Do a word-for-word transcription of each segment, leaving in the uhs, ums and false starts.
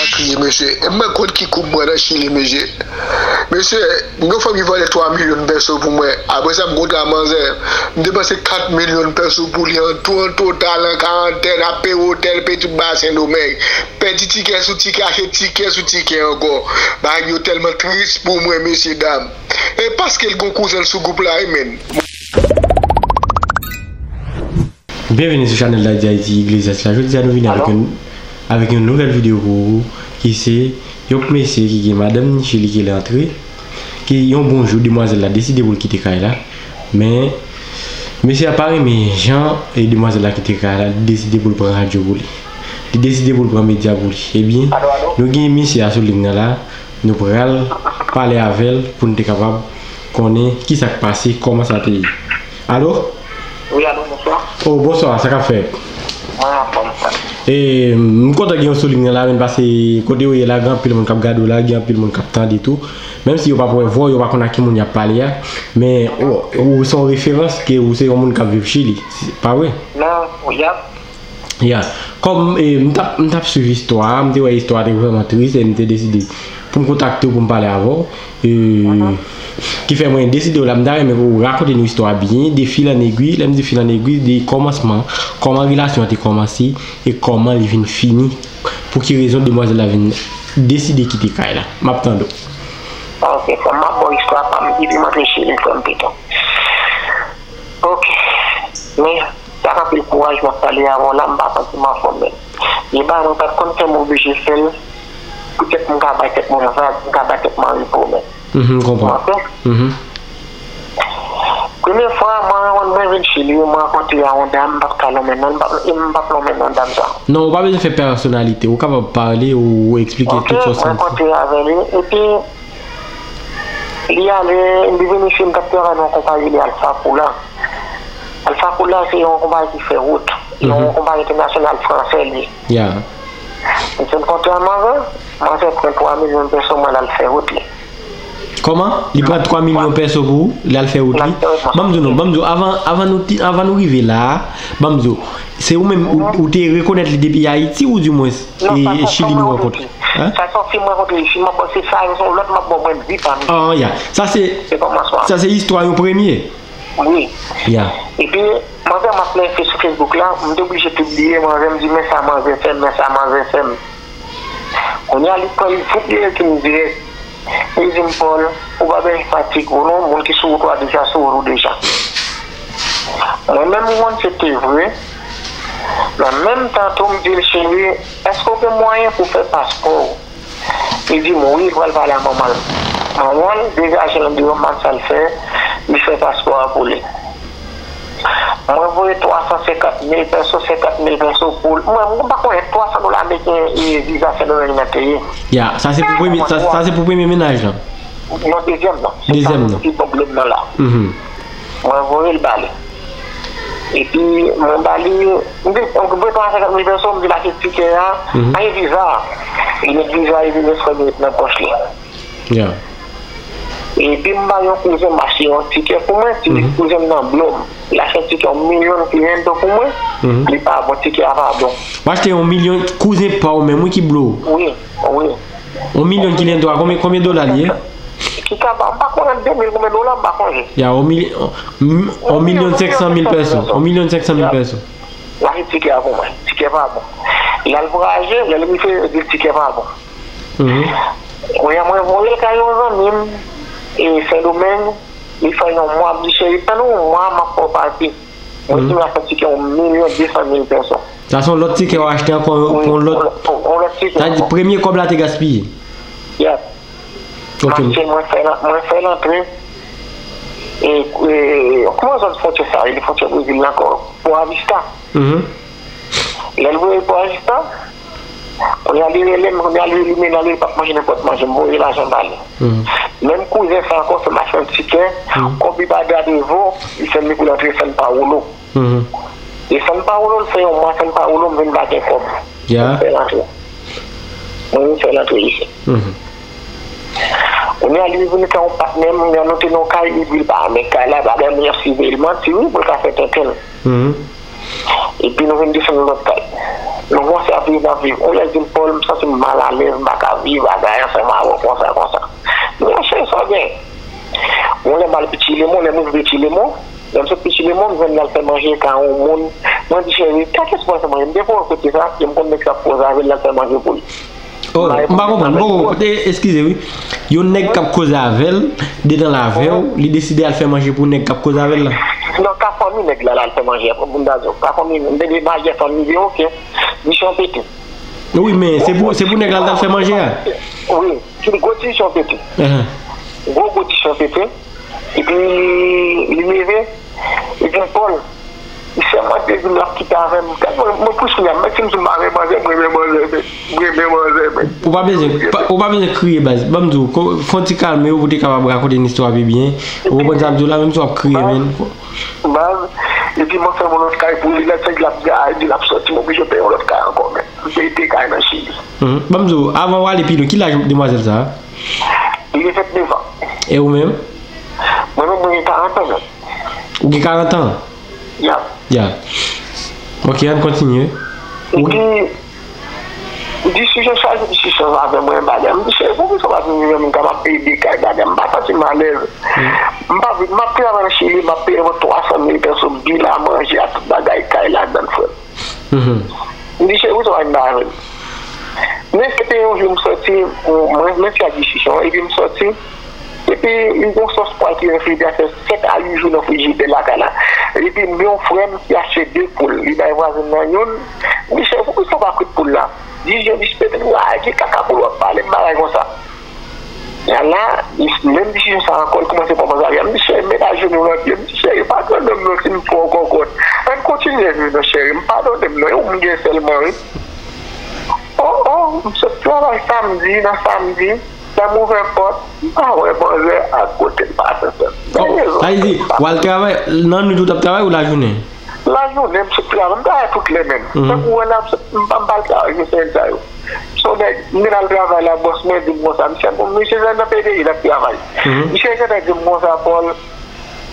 Chili, mesye. E mwen konn ki koub mwen nan Chili, mesye. Mesye, m gen yon fanm ki vòlè twa milyon pèso pou mwen. Apre sa, m kontre a manzè. M depanse kat milyon pèso pou li an tou, an total, an karantèn, ap peye otèl, peye tout bagay Sendomeng. Pèdi tikè sou tikè, achte tikè sou tikè ankò. Bagay yo tèlman tris pou mwen, mesye dam. E paske l gon kouzen l sou gwoup la wi, menn. Byenveni sou chanèl Daddy Haïti Iglesias la. Jodi a nou vini avèk yon, avèk yon nouvèl videyo pou ou, ki se yon mesye ki gen madanm ni Chili ki rantre, ki yon bon jou, demwazèl la deside pou l kite kay la. Men, mesye a pa renmen jan e demwazèl la kite kay la, li deside pou l pran radyo pou li. Li deside pou l pran medya pou li. Ebyen, nou gen misye a sou liy nan la, nou pral pale avè l pou n te kapab konnen ki sa k pase, kòman sa te ye. Alo? Wi, alo, bonswa. Oh, bonswa, sa k ap fèt? Mwen anfòm, frè. E, m kontan gen w sou liy nan la, men pase kote w ye la, gen anpil moun k ap gade w la, gen anpil moun k ap tande tou. Menm si yo p ap wè vwa w, yo pa konn ak ki moun y ap pale a, men ou, ou se yon referans ke ou se yon moun k ap viv Chili, pa vre? Non, y ap. Ya. Kòm, e, m t ap, m t ap swiv istwa a, m te wè istwa a te vrèman tris e m te deside pou m kontakte w pou m pale avè w. E, ki fè mwen deside w la, m ta renmen pou w rakonte nou istwa a byen, de fil an egwi. Lè m di fil an egwi, de kòmansman, kòman relasyon an te kòmanse e kòman li vin fini. Pou ki rezon demwazèl la vin deside kite kay la? M ap tande w. Ok, frè m, m ap ba w istwa pa m, epi m antre Chili, frè m, pito. Ok. Men, sa k anpil kouraj m ap pale avè w la, m pa santi m anfòm menm. Gen bagay mwen pa t konn fè, m oblije fè l. Poutèt m ka bay tèt mwen vag, m ka bay tèt mwen repo menm. Mhm, m konprann. Ou konprann? Mhm. Premye fwa, mwen, mwen vin Chili, mwen rankontre a yon dam, m p ap ka lonmen non l, m p ap, e m p ap lonmen non dam sa. Non, ou pa bezwen fè pèsonalite, ou kapab pale, ou eksplike tout sa w santi. Ok, mwen rankontre avè li, epi Li ale, li vin isit, m t ap travay nan yon konpayi rele Alpha Cola. Alpha Cola se yon konpayi ki fè wout. Yon konpayi entènasyonal fransè li ye. M fin kontre a manzè, manzè pran twa milyon pèso, mwen l al fè wout li. Kòman? Li pran twa milyon pèso pou ou, li al fè wout li? Ban m di w non, ban m di w, avan, avan nou, avan nou rive la a, ban m di w, se ou menm, ou, ou te rekonèt li depi Ayiti ou di mwens e Chili nou rankontre? Sa se yon fi m rankontre isit, m ap panse sa, se yon lòt m ap ba w, mwen di pa m. Ah, ya. Sa se, sa se istwa yon premye. Wi. Ya. Epi, manzè m ap lève sou Facebook la, m te oblije pibliye, manzè m di, men sa manzè fè m, men sa manzè fè m. Kounye a, li pran, li fout li ekri m dirèk. Li di m, Paul, ou pa bezwen fatige w non, moun ki sou wout ou a deja sou wout ou deja. Mwen menm, m konn se te vre. Nan menm tan tou, m di l, cheri, èske w gen mwayen pou w fè paspò w? Li di m, wi, l pral pale a manman l. Manman l degaje l andeyò, m pa konn sa l fè, li fè paspò a pou li. Mwen voye twa san senkant mil pèso, senkant mil pèso pou l. Mwen, mwen pa konnen twa san dola ameriken e viza Sendomeng nan te ye. Ya, sa se pou premye, sa, sa se pou premye mennaj lan. Non, dezyèm nan. Dezyèm nan. Ki pwoblèm nan la. Mhm. Mwen voye l ba li. Epi, mwen ba li, mwen voye twa san senkant mil pèso, m di l achte tikè a, achte viza a. Li met viza a, epi l eskonn met nan pòch li. Ya. Epi m ba yon kouzen m achte yon tikè pou mwen, ti kouzen m nan Blom. Li achte yon tikè yon milyon quinientos pou mwen, li pa bon, tikè a pa bon. Ou achte yon milyon, kouzen pa w menm wi ki blo w. Wi, wi. Yon milyon quinientos a konbyen, konbyen dola li ye? Ki ka ba, m pa konnen de mil konbyen dola, m pa sonje. Ya, yon mil-, yon milyon senk san mil pèso. Yon milyon senk san mil pèso. L achte tikè a pou mwen. Tikè pa bon. L al vwayaje, lè l rive, yo di l tikè pa bon. Mhm. Kounye a mwen voye l kay yon zanmi m, e Sendomeng, li fè yon mwa, m di, cheri, tann yon mwa, m ap fè w pati. Mwen di m achte yon tikè yon milyon de san mil pèso. Sa se yon lòt tikè w achte ankò, yon lòt. Yon lòt tikè ankò. Sa di premye kòb la te gaspiye. Yes. Ok. M achte, mwen fè l, mwen fè l antre. E, e, kòman zòn fwontyè sa ye? Fwontyè Brezil la ankò. Boa Vista. Mhm. Lè l voye l pou ajistan, kounye a li rele m, kounye a li, li mennen l, li p ap manje nenpòt manje, m voye lajan ba li. Menm kouzen sa ankò fè m achte yon tikè, kòb li pa gade vo, li fè m li pou l antre São Paulo. E São Paulo, l fè yon mwa São Paulo, m vin pa gen kòb. Mwen fè l antre. Mwen vin fè l antre isit. Kounye a li vin fè yon patnè m, nou te nan yon kay, li di l pa renmen kay la, bagay moun ap siveye l manti wi, pou l ka fè tenten l. Epi nou vin desann yon lòt kay. Nou kòmanse ap viv, n ap viv. Yon lè l di m, Paul, m santi m malalèz, m pa ka viv bagay ansanm avè w konsa, konsa. M di, cheri, sa w gen? Yon lè m al Pichilemon, lè m rive Pichilemon, lè m sot Pichilemon, m jwenn l al fè manje ka yon moun. Mwen di, cheri, ka kiyès pou al fè manje? M te voye kote sa, e m konn nèg k ap koze avè l, l al fè manje pou li. Oh, m pa konprann. Bon, e, eskize wi. Yon nèg k ap koze avè l, dedan l avè w, li deside al fè manje pou nèg k ap koze avè l la. Non, ka fanmi nèg la, l al fè manje, pou m ta di w. Ka fanmi, m te di, manje fanmi, li di, oke. Misyon pete. Wi, men se pou, se pou nèg la l t al fè manje a. Wi, se gwo ti misyon pete. Ahan. Gwo, gwo ti misyon pete. Epi li leve, li di m, Paul, li sèmante di m l ap kite avè m. Gad mwen, mwen pou kounye a, menm si m di m pa renmen manzè, m renmen manzè, men. M renmen manzè, men. Ou pa bezwen, pa- ou pa bezwen kriye, baz. Ban m di w, ko- fè yon ti kalme w pou w te kapab rakonte n istwa pi byen. Ou konprann sa m di w la, menm si w ap kriye, men. Baz, epi mwen fè yon lòt kay pou li, lè nèg la ap di, a, di l ap sòti, m oblije peye yon lòt kay ankò, men. M peye de kay nan Chili. Mhm. Ban m di w, avan w ale pi lwen, ki laj demwazèl sa a? Li gen vennèf an. E ou menm? Mwen menm, mwen gen karant an, men. Ou gen karant an? Ya. Ya. Ok, ann kontinye. Ou gen... Epi, diskisyon, chak jou diskisyon sa avè mwen, bagay. M di, cheri, poukisa w pa vin viv avè m, m kapab peye de kay, bagay. M pa santi m alèz. M pa vle, m ap travay nan Chili, m ap peye mwen twa san mil peso, bil a manje a, tout bagay, kay ladann, frè m. Mhm. M di, cheri, poukisa w pa vin avè m? Men se te yon jou m sòti, mwen, mwen fè ak diskisyon, epi m sòti, epi yon sòs pwa ki nan frijidè, fè sèt a uit jou nan frijidè lakay la. Epi m gen yon frè m ki achte de poul, li bay vwazen nan youn, m di, cheri, poukisa w pa kwit poul la? Dis jou, dis pete, m di, a, ki kaka poul w ap pale, m bagay konsa. Yala, menm diskisyon sa ankò, li kòmanse pran manzè avè m. M di, cheri, met ajenou nan pye m. M di, cheri, padone m non, si m fè w kòkòt. Ann kontinye viv non, cheri. M padone m non, e ou m gen sèlman, wi. O, o, m sot travay samdi, nan samdi, lè m ouvè pòt, m pa wè manzè a kote l pase, frè m. Oh, sa vle di, w al travay, nan nwit ou t ap travay ou lajounen? Lajounen, m sot travay, m travay tout lè menm. Mhm. Tankou w wè la, m sot, m pa, m pa al travay jou semèn sa yo. Se yon nèg, m gen al travay la, bòs mwen di m konsa, misye, bon, misye nan, nan peyi l ap travay. Mhm. Misye gentan di m konsa, Paul,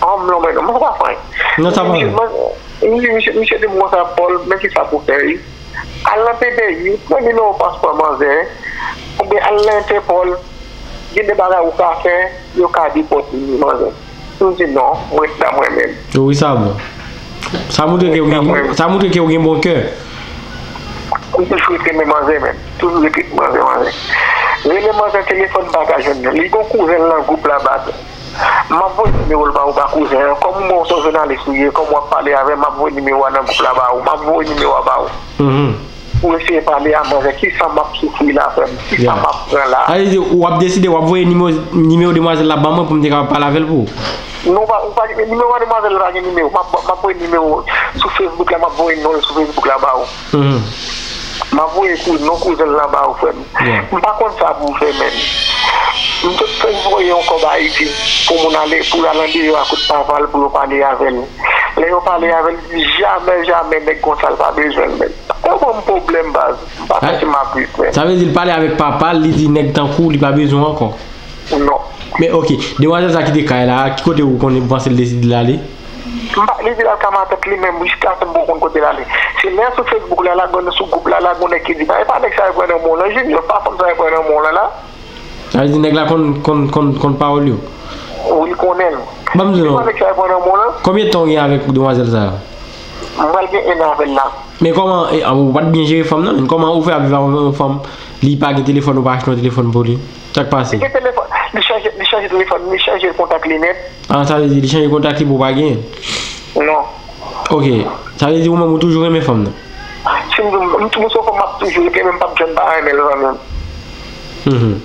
an m lonmen non, mwen pa fè anyen. Non, sa pa misye, anyen. Mwen, misye, misye, misye di m konsa, Paul, men kisa pou fè, wi. Al nan P D I, pran nimewo paspò manzè, oubyen al nan Entèpòl, gen de bagay ou ka fè, yo ka depòte manzè. M di non, m ret nan mwen menm. Wi, sa bon. Sa montre ke w gen, sa montre ke w gen bon kè. M toujou ret renmen manzè menm. Toujou ret ret manzè, manzè. Rele manzè telefòn pa ka jwenn li. Li gon kouzen l nan gwoup la, baz. M ap voye nimewo l ba ou, ba kouzen an. Kòm ou menm se yon jounalis ou ye, kòm w ap pale avè m, m ap voye nimewo a nan gwoup la ba ou. M ap voye nimewo a ba ou. Mhm. Pou eseye pale a manzè, kisa m ap soufri la, frè m? Kisa m ap pran la? Sa vle di, w ap deside, w ap voye nimewo, nimewo demwazèl la ban mwen pou m te kapab pale avè l pou ou? Non, pa, ou pa, nimewo a demwazèl la pa gen nimewo. M ap, m ap voye nimewo sou Facebook la, m ap voye non l sou Facebook la ba ou. Mhm. M ap voye kou, non kouzen l la ba ou, frè m. Yeah. M pa konn sa pou m fè, menm. M te fenk voye yon kòb Ayiti pou moun ale, pou l al andeyò a kot papa l, pou yo pale avè l. Lè yo pale avè l, li di, jamè, jamè, nèg konsa l pa bezwen l, menm. Ou ban m pwoblèm, baz. M pa santi m ap viv, menm. Sa vle di l pale avèk papa l, li di nèg tankou w, li pa bezwen w ankò? Non. Men, ok, demwazèl sa kite kay la, ki kote ou konnen, ou panse l deside l ale? M pa, li di l al ka matant li, menm jiskaprezan m poko konn kote l ale. Se lè sou Facebook la, la, gon sou gwoup la, la, gon nèg ki di, "Nan, e pa nèg sa yo pran nan men w lan, Junior, pa fanm sa yo pran nan men w lan la." Sa vle di nèg la konn, konn, konn, konn pawòl yo? Wi, li konnen l. Ban m di w non. E pa nèg sa yo pran nan men w lan. Konbyen tan w gen avèk demwazèl sa a? M pral gen en an avè l la. Men kòman, e, a, ou pa t byen jere fanm nan, men kòman ou fè ap viv avèk yon fanm, li pa gen telefòn, ou pa achte yon telefòn pou li? Sa k pase? Li gen telefòn, li chanje, li chanje telefòn, li chanje kontak li nèt. Ah, sa vle di li chanje kontak li pou w pa genyen? Non. Ok. Sa vle di ou menm ou toujou renmen fanm nan? Si m, m, m, m se yon fanm m ap toujou renmen, m p ap janm pa renmen l, zanmi m. Mhm.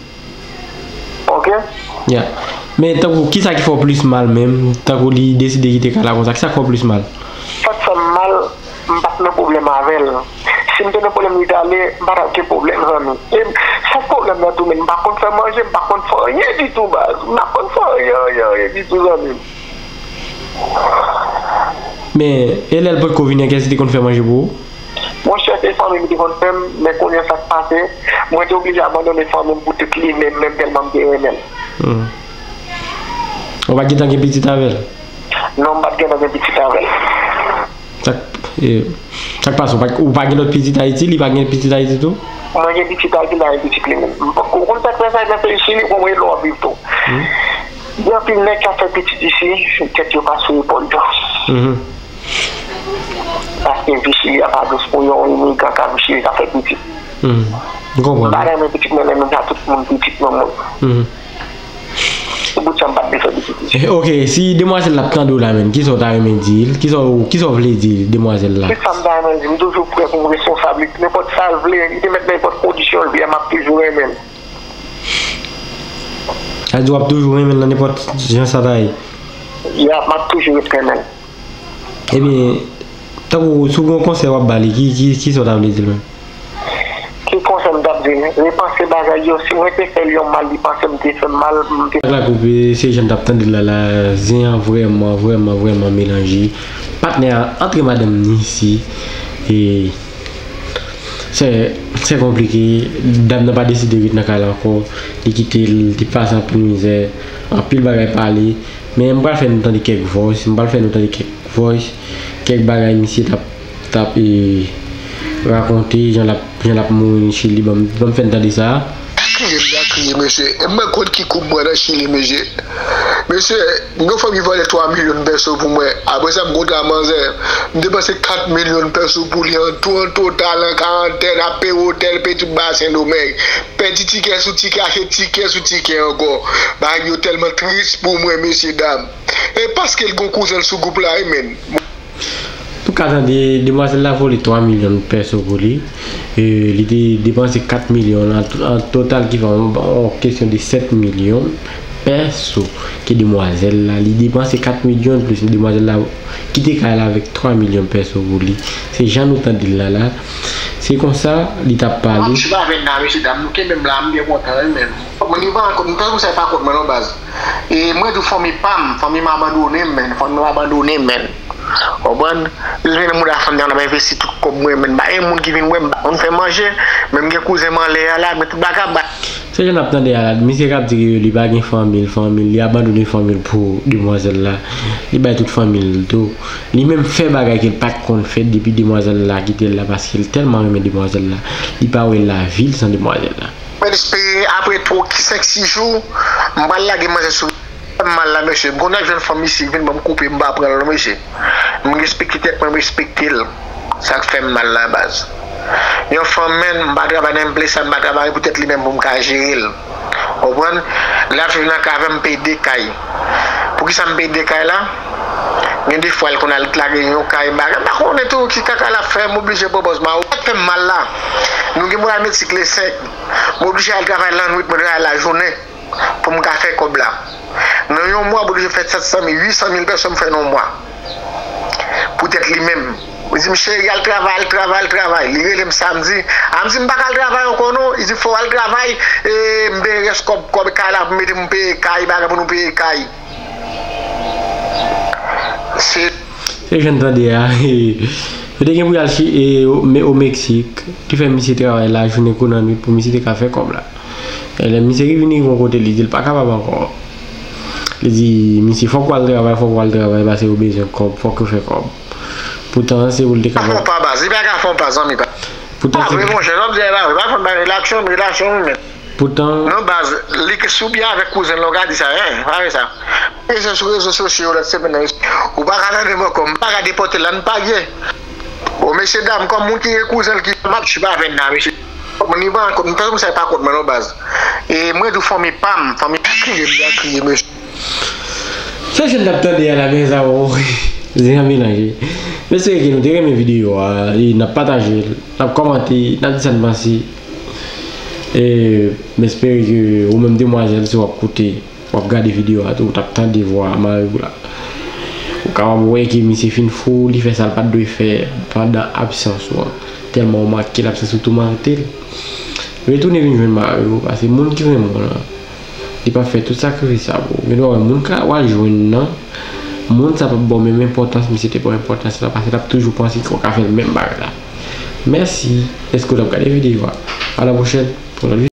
Ok? Ya. Men tankou, kisa ki fè w plis mal menm? Tankou li deside kite kay la konsa, kisa k fè w plis mal? Sa k fè m mal, m pa t nan pwoblèm avè l. Si m te nan pwoblèm, li t ale, m pa t ap gen pwoblèm, zanmi. E sa k pwoblèm nan tou, men m pa konn fè manje, m pa konn fè anyen ditou, baz. M pa konn fè anyen, anyen, anyen ditou, zanmi. Men, e lè l potko vini an, kiyès ki te konn fè manje pou ou? Monchè, se fanmi m te konn fè m, men kounye a sa k pase, mwen te oblije abandone fanmi m pou tout li, men menm tèlman m te renmen l. Hmm. Ou pa t gentan gen pitit avè l? Non, m pa t gentan gen pitit avè l. Sa k, e, Sa k pase, ou pa, ou pa gen lòt pitit Ayiti, li pa gen pitit Ayiti tou? Mwen gen pitit Ayiti, m pa gen pitit li menm. Ou konn sa k fè sa nan peyi Chili, ou konn lè w ap viv tou. Gen anpil nèg k ap fè pitit isi, tèt yo pa sou epòl yo. Paske vi Chili a pa dous pou yon imigran k ap viv Chili k ap fè pitit. M konprann. M pa renmen pitit mwen, men menm sa tout moun pitit mwen mwen. Sou bout sa m pa t vle fè pitit isi. Eh, ok, si demwazèl la ap tande w la menm, kisa w ta renmen di l? Kisa w, kisa w vle di demwazèl la? Tout sa m ta renmen di, m toujou prè pou m responsab li. Nenpòt sa l vle, li te mèt nenpòt kondisyon l vle, m ap toujou renmen l. Sa di w ap toujou renmen l nan nenpòt jan sa ta ye? Ya, m ap toujou ret renmen l. Ebyen, tankou si w gen yon konsèy w ap ba li, ki, ki, kisa w ta vle di l menm? Ki konsèy m t ap di l? Repanse bagay yo. Si mwen te fè l yon mal, li panse m te fè m mal, m te. Nèg la koupe, se jan n t ap tande l la, la, zen an vrèman, vrèman, vrèman melanje. Patnè a antre madanm ni isi, e se, se konplike. Dam nan pa deside ret nan kay la ankò. Li kite l, li pase anpil mizè, anpil bagay pale. Men m pral fè nou tande kèk voice, m pral fè nou tande kèk voice, kèk bagay misye t ap, t ap, e, rakonte, jan l ap, jan l ap mouri Chili, ban m, ban m fè n tande sa. Kriye, m ta kriye, mesye. E m pa konn ki kou m pran nan Chili, mesye. Mesye, m gen fanmi vòlè twa milyon pèso pou mwen. Apre sa, m kontre a manzè. M depanse kat milyon pèso pou li an tou, an total, an karantèn, ap peye otèl, peye tout bagay Sendomeng. Pèdi tikè sou tikè, achte tikè sou tikè ankò. Bagay yo tèlman tris pou mwen, mesye dam. E paske l gon kouzen l sou gwoup la wi, menn. Nou ka tande, demwazèl la vole twa milyon pèso pou li. E, li te depanse kat milyon an, an total ki fè yon, yon kesyon de sèt milyon pèso ke demwazèl la. Li depanse kat milyon plis demwazèl la kite kay la avèk twa milyon pèso pou li. Se jan nou tande l la la. Se konsa li t ap pale. M ap swiv avè n la, mesye dam, nou kenbe m la, m byen kontan wi, menn. Mwen, li pa ankò, m tankou sa e pa kont mwen non baz. E mwen di w fanmi pa m, fanmi m abandone m, menn, fanmi m abandone m, menn. Konprann? Yo vin mouda fanm nan, m ap envesti tout kòb mwen, menn. M pa gen moun ki vin wè m, m pa konn fè manje, men m gen kouzen m anlè a la, men tout bagay ap bay. Se jan n ap tande a la, misye k ap di ke li pa gen fanmi l, fanmi l, li abandone fanmi l pou demwazèl la. Li bay tout fanmi l tou. Li menm fè bagay ke l pa t konn fè depi demwazèl la kite l la, paske l tèlman renmen demwazèl la. Li pa wè lavi l san demwazèl la. Mwen espere apre twa, senk, sis jou, m pral lage manzè sou fè m mal la, mesye. M konn ap jwenn fanm isi ki vin ban m koupe, m pa pran l non, mesye. M respekte tèt mwen, m respekte l. Sa k fè m mal la, baz. Yon fanm, menn, m pa travay nan menm plas la, m pa travay pou tèt li menm pou m ka jere l. Konprann? L ap viv nan kay avè m, m peye de kay. Poukisa m peye de kay la? Gen de fwa l konn al lage yon kay, bagay. M pa konnen tou ki kaka l ap fè, m oblije pran pòz mwen. Sa k fè m mal la? Nou gen pou n al Meksik le senk. M oblije al travay lannwit, mwen travay lajounen pou m ka fè kòb la. Nan yon mwa, m oblije fè sèt san mil, uit san mil pèso m fè nan yon mwa. Poutèt li menm. Li di m, "Cheri, al travay, al travay, al travay." Li rele m samdi. A, m di, "M pa ka al travay ankò non." Li di, "Fò w al travay, e m peye rès kòb, kòb kay la pou mete m peye kay, bagay pou nou peye kay." Se. Se jan n tande a. Yo te gen pou y al chi-, e, o, me-, o Meksik. Ki fè misye travay lajounen kou lannwit pou misye te ka fè kòb la. E lè misye rive, rive yon kote, li di l pa kapab ankò. Li di, "Misye, fòk w al travay, fòk w al travay, paske yo bezwen kòb, fòk yo fè kòb." Poutan, se pou l te kapab. Pa fè yon pa baz, li pa ka fè yon pa, zanmi pa. Poutan, se. Pa vre, monchè, lè w ap di, pa vre, pa fè yon pa, relasyon, relasyon, wi, men. Poutan. Non, baz, li ke sou byen avèk kouzen l, ou ka di sa, en, pa vre sa. Mesye sou rezo sosyo yo lòt semèn nan, ou pa ka tande m ankò, m pa ka depòte l la, n pa gen. Bon, mesye dam, kòm moun ki gen kouzen l ki, m ap swiv avè n la, mesye. Kòm li pa ankò, m tankou sa e pa kont mwen non, baz. E mwen di w fanmi pa m, fanmi pa m. Kriye, m ta kriye, mesye. Se jan n t ap tande a la, men sa, o, zen an melanje. M espere ke nou te renmen videyo a, e n ap pataje l, n ap kòmante, n ap di sa n panse. E m espere ke ou menm demwazèl, si w ap koute, w ap gade videyo a tou, w t ap tande vwa mari w la. Ou kapab wè ke misye fin fou, li fè sa l pa t dwe fè pandan absans ou an. Tèlman w make l, absans ou toumante l. Retounen vin jwenn mari w, paske moun ki renmen w lan, li p ap fè tout sakrifis sa pou ou. Gen dwa wè moun ka w al jwenn nan, moun sa p ap ba w menm enpòtans misye te ba w enpòtans la, paske l ap toujou panse ke w ka fè l menm bagay la. Mèsi dèske w t ap gade videyo a. A la pwochèn pou yon lòt videyo.